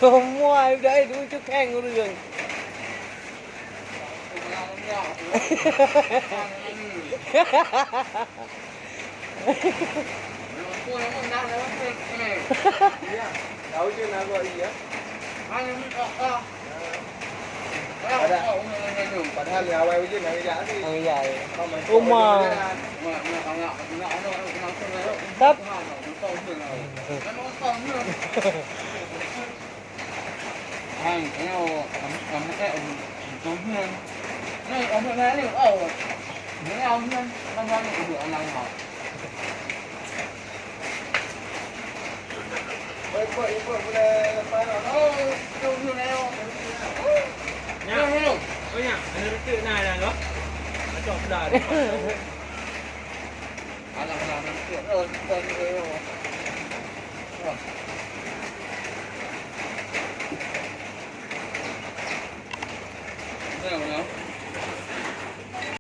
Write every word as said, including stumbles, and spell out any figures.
Semua ai budak ai tu cukeng ureueng. Padahal, padahal awai ujeuen hana jak lagi. Hana jak lagi. Uma. Tap. Nyak, oh nyak, ada rencana dah, loh. Macam pula. Alah, alah, alah.